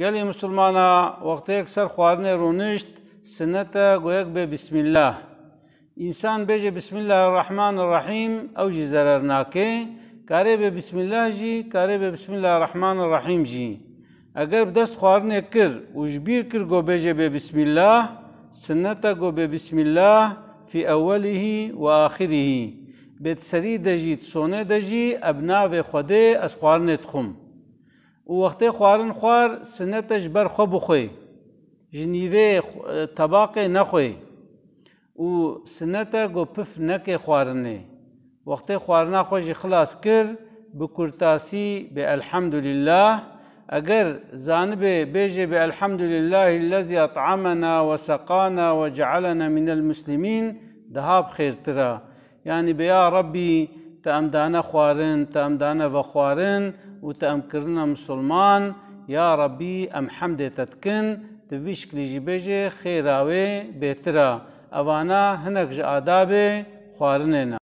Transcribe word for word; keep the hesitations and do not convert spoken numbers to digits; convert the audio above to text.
Gelê misilmana wextê yek ser xwarinê rûnişt, sinnet e go yek bê bismillah. Însan bêje bismillahirrahmanirrahîm, ew jî zerer nake. Karê bê bismillah jî, karê bê bismillahirrahmanirrahîm jî. Eger bi dest xwarinê kir û ji bîr kir go bêje bê bismillah, sinnet e go bê bismillah fî ewwelihî we axirihî. Bê di serî de jî, di sonê de jî, eb navê Xwedê ez xwarinê dixwim. Û wextê xwarin xwar, sinnet e ji ber xwe bixwe. Ji nîvê xw-, tebaqê nexwe. Û sinnet e go pif neke xwarinê. Wextê xwarina xwe jî xilas kir, bi kurtasî bê elhamdulillah. Eger zanibe bêje bê elhamdulillahillezî et'amena we seqana we cealena minel muslimîn, daha bi xêrtir e. Yanî bê ya Rebbî, te em dane xwarin, te em dane vexwarin û te em kirine misilman, ya Rebbî, em hemdê te dikin, tu vî şiklî jî bêje, xêra wê bêtir e. Evana hinek ji adabê xwarinê ne.